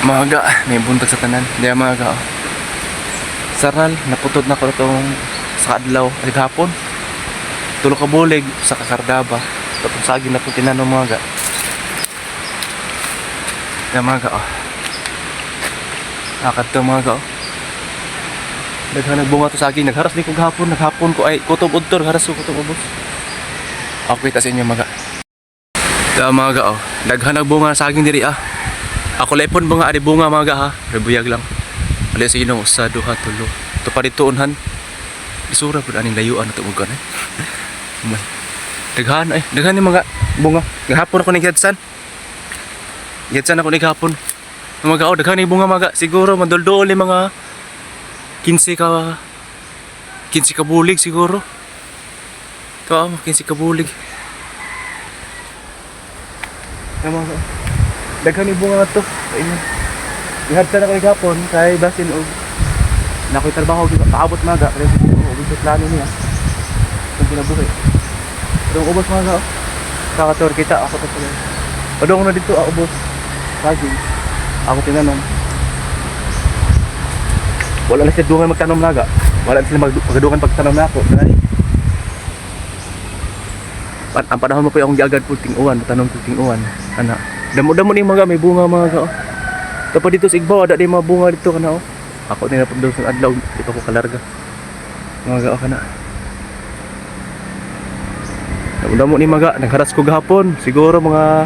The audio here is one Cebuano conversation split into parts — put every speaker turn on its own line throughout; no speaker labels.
Mga ga, may buntag sa tanan. Diya, mga ga, oh. Saral, naputod na ko itong sa adlaw, ay hapon. Tulo ka bulig sa kakardaba. Tapos saging na itong tinanom, mga ga. Diya, mga ga, oh. Akad to, mga ga, oh. Daghan nagbunga to saging. Nagharas din ko gahapon. Naghapon ko ay kutob udtor. Haras ko kutob ubos. Ako kita sa inyo, mga ga. Diya, mga ga, oh. Daghan nagbunga saging diri ah. Ako lepon bunga ari bunga, mga ga, ha. Rebuyag lang. Ali sa Ginoo, usa, duha, tulo. To pa dito unhan. Isura pud aning layuan na to mo eh. Umay. Daghan ay, daghan ni mga bunga. Gahapon ako naghatsan. Gihadsan ako ni gahapon. Mga oh, daghan ni bunga, mga. Siguro madulduol ni mga 15 ka bulig siguro. Ito ah, 15 ka bulig. Yan, mga oh. Daghan ni bunga to. Ayun. Gihadsan ako ni gahapon kay basin og na ako'y trabaho di ba paabot maga kaya siguro og sa plano niya kung kinabuhi. Pero ubos, mga oh. Kakator kita ako to pala. Padung na dito ah, ubos. Saging. Ako tinanom. Wala na sila dungan magtanom naga. Wala na sila magdungan pagtanom na ako. Kay ang panahon mo pa akong giagad po ting-uwan, tanom ko ting-uwan. Ana. Damo-damo ni mga may bunga, mga ga, oh. Tapos dito sa Igbaw, ada di mga bunga dito kana oh. Ako ni napundol sa adlaw, di pa ko kalarga. Mga ga, oh, kana. Damo-damo ni mga, nagharas ko gahapon, siguro mga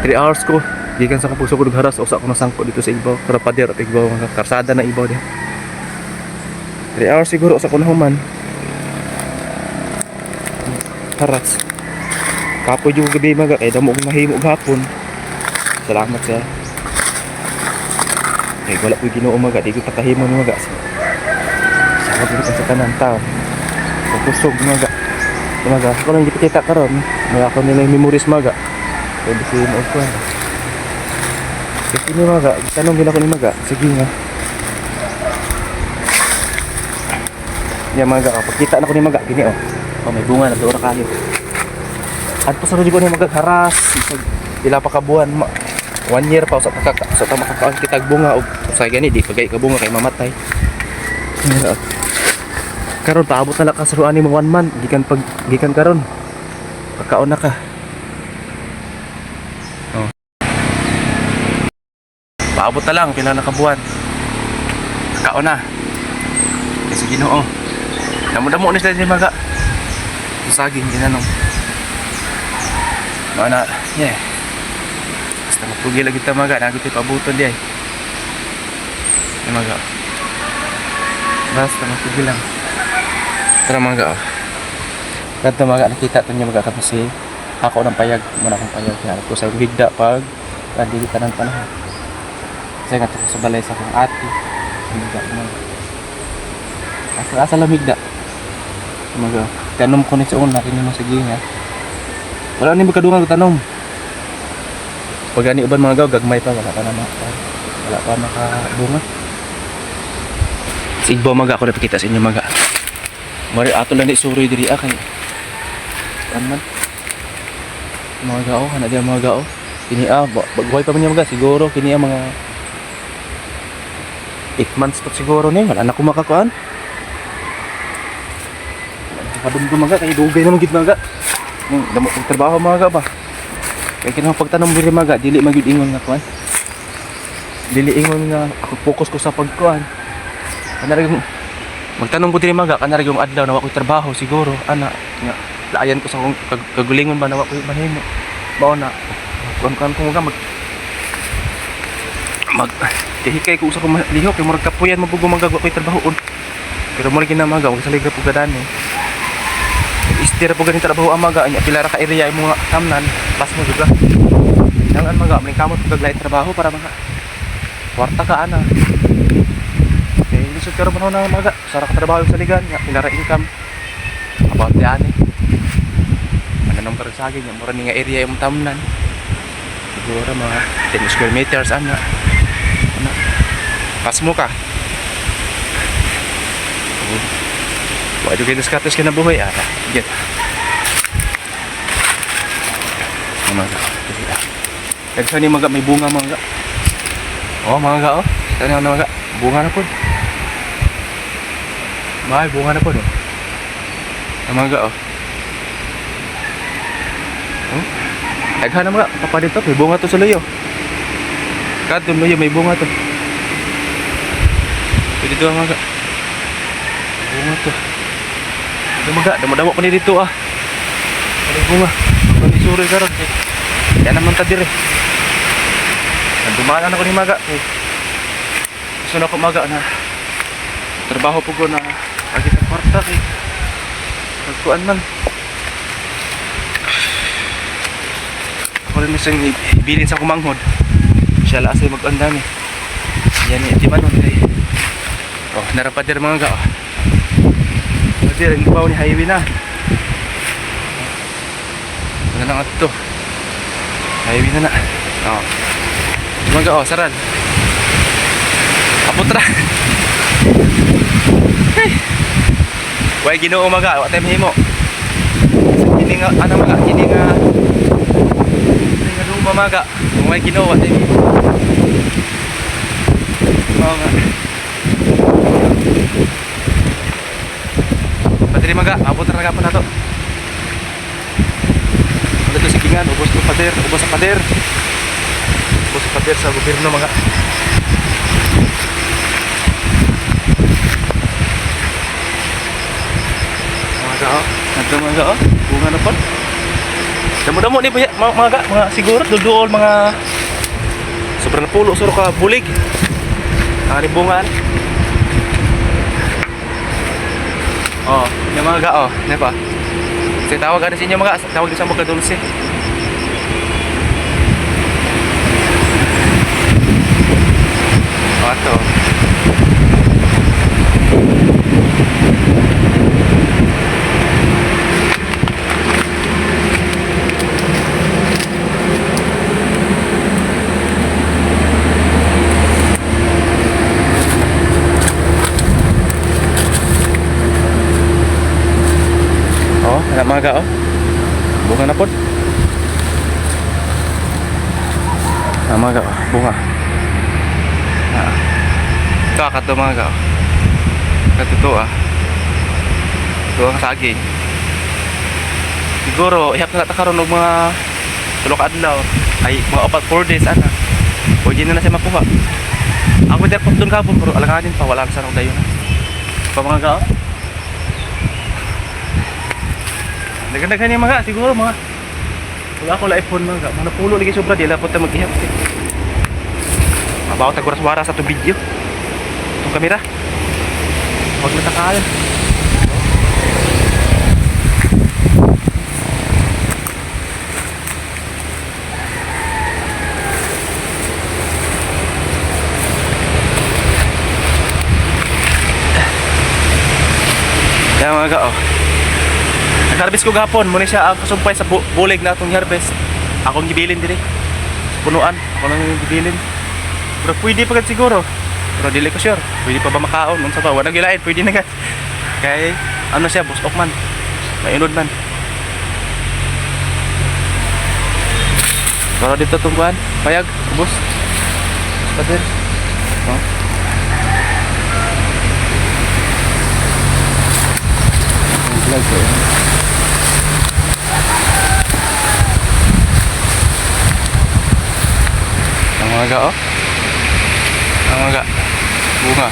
3 hours ko. Gikan sa akong pagsugod og haras, usa ko nasangko dito sa Igbaw, para pader at Igbaw, mga karsada na Igbaw diha. 3 hours siguro usa ko nahuman. Haras. Kapoy yung gabi, maga, kay damo kong nahimo gahapon. Salamat sa kay wala ko Ginoo, maga, di ko takahimo ni maga. Salamat ko sa tanan tao. Kusog, maga. Maga, ako lang gipakita karon. Mga ako nila yung memories, maga. Pwede si mo ko. Kasi ni maga, tanong gina ko ni maga. Sige nga. Ya maga, oh, pagkita na ko ni maga gini oh. Oh, may bunga na doon kayo. Adto sa ko ni maga haras, isag pila pa ka buwan, one year pa usa ta makakaon kitag bunga og usay gani di pagay ka bunga kay mamatay. Yeah. Karon paabot na lang ka sa ani mo one month gikan pag gikan karon. Pagkaon na ka. Oh. Paabot na lang pila na ka buwan. Kaon na. Kasi Ginoo. Damo-damo ni sila ni maga. Saging ginanong. Mana, yeah. Basta mapugi lagi ta, maga, na kita pabuton di ay. Ay, maga. Basta mapugi lang. Tara, maga, oh. Kadto, maga, nakita to niya, maga, kato si ako ng payag, muna akong payag kaya ko sa higda pag dili tanan panahon. Kasi nga ko sa balay sa akong ate. Higda maga. Asa asa lamig da. Maga. Tanom ko ni sa una kini mo sa ginga. Wala ni magkadungan ko tanom. Pag ani uban, mga gaw, gagmay pa, wala pa na maka, wala pa makabunga. Sa Igbaw, maga, ako napakita sa inyo, maga. Mari ato lang ni suroy diri ah kay. Kan man. Mga gao, kana diya, mga gao. Kini ah, bagway pa man niya, maga, siguro kini ah, mga 8 months pa siguro ni, wala na ko makakuan. Wala na ko kadumdum, maga, kay dugay naman gid, maga. Yung damo kong trabaho, mga ga ba. Kay kinahanglan pagtanom diri, maga, dili magyud ingon nga kuan. Dili ingon nga ako focus ko sa pagkuan. Kana ra yung magtanom ko diri, maga, kana ra yung adlaw na wa ko'y trabaho siguro ana nga laayan ko sa akong kagulingon ba na wa ko'y mahimo. Mao na kuan kuan ko mga mag mag hikay ko sa akong lihok kay murag kapuyan mabugo maga wa ko'y trabahoon. Pero mo rin maga, wag sa liga po gadani. Istir po ganing trabaho ang maga, anya pila ra ka area imong nga tamnan, pas mo juga. Dangan maga, maling kamot pag lain trabaho para mga kwarta ka ana. Kay lisod karon panahon na, maga, sara ka trabaho sa ligan, nga pila ra income. About di ani. Mananom ka rin saging, nga mura ni nga area imong tamnan. Siguro mga 10 square meters ana. Ana. Pas mo ka. Oh. Wa jud kay diskarte sa kinabuhi ah. Get. Mga dili ah. Daghan ni mga may bunga, mga. Oh, mga ga, oh. Kita na mga ga. Bunga na po. May bunga na po, oh. Ang mga ga, oh. Oh. Daghan na mga papa dito, may bunga to sa luyo. Kadto luyo may bunga to. Pwede dito mga ga. May bunga to. Ito mga ga, damo-damo pa ni dito ah. May bunga. Ang isuri karon kay. Yan naman ta dire. Dumaan ako ni Maga. Eh. Gusto na ko Maga na trabaho po ko na agit ang kwarta kay nagkuan man. Ako rin isang ibilin sa kumanghod. Siya la asay mag-anda ni. Yan eh, di man nun kay. Oh, narapader mga ga. Oh. Pader, ang baw ni highway na. Wala na nga to. Highway na na. Oh. Mga oh, saran. Aputra. Hey. Way Ginoo maga, wa tay mahimo. Sa kini nga ano maga, kini nga luma maga. Kung way Ginoo wa tay mahimo. Mao nga. Padre maga, abot ra gapon nato. Wala to sa gingan, ubos to pader, ubos sa pader. Ubos sa pader sa gobyerno mga. Mga ga, oh. Nagka mga ga, oh. Bunga na po. Damo-damo ni pa mga ga, mga siguro duduol mga sobrang napulo suro ka bulig. Ang ani bunga ani. Oh, yung mga ga, oh, ano pa? Kasi tawag ano sa inyo mga, tawag din sa mga dulce. Oh, ito. Oh, anak mga ga, oh. Bunga na po. Ah, mga ga, oh. Bunga. Ah. Ito, kato mga ga, oh. Kato to, ah. Ito ang saging. Siguro, ihap na ta karon og mga tulo ka adlaw. Ay, mga apat 4 days ana. Pwede na na siya makuha. Ako der pag doon kapon, pero alanganin pa, wala na sa dayon na. Pa mga ga, oh. Daghan-daghan yung mga, siguro mga. Wala ako la iPhone mga, mga napulo lagi sobra, di lang po tayo mag-ihap. Mabaw tag oras sa itong video. Itong kamera. Huwag natakalan. Kaya mga ka, oh. Nag-harvest ko gahapon, muna siya ang kasumpay sa bulig na atong harvest. Akong gibilin dire. Sa punuan, ako lang yung gibilin. Pero pwede pa gad siguro. Pero dili ko sure. Pwede pa ba makaon? Unsa pa? Wala gilain, pwede na gad. Kay ano siya, busok man. Mainod man. Pero dito tungguan, payag, ubos. Pader. Oh. Vlog ko. Ang mga ga, oh. Ang mga ga. Bunga.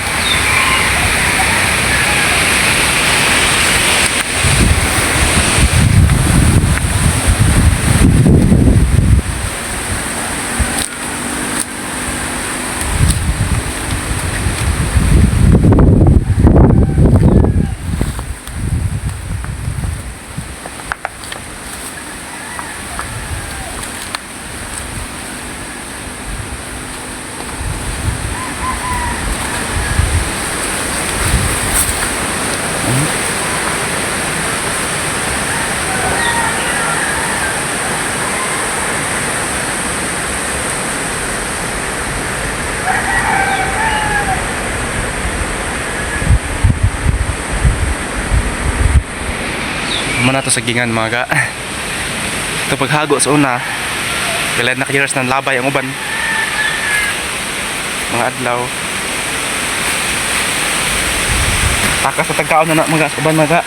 Muna to sa gingan mga ga. Ito paghago sa una. Galad na kayers ng labay ang uban. Mga adlaw. Takas sa tagkaon na na mga uban, mga.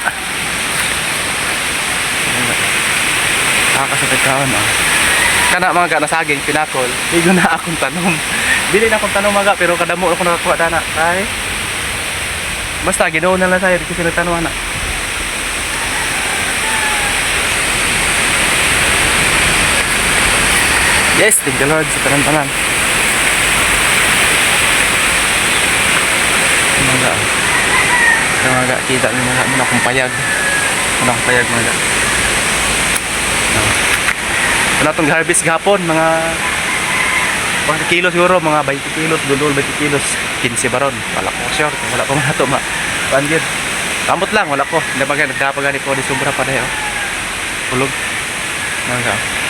Takas sa tagkaon, ah. Kana, mga ga, nasaging pinakol. Ligo na akong tanom. Dili na akong tanom, mga, pero kadamo ako nakakuha dana. Kay basta Ginoo na lang tayo kasi nagtanom na. Yes, thank the Lord sa tanan-tanan. Mga mga kita niyo, mga, muna akong payag. Muna akong payag, mga. No. Wala tong harvest gahapon, mga mga kilo siguro, mga 20 kilos, dulol 20 kilos, 15 baron. Wala ko sure, kung wala pa man ato ma. Kuan gyud. Kamot lang, wala ko. Hindi pa gani, nagdapa gani ko, di sobra pa dayo. Tulog. Mga.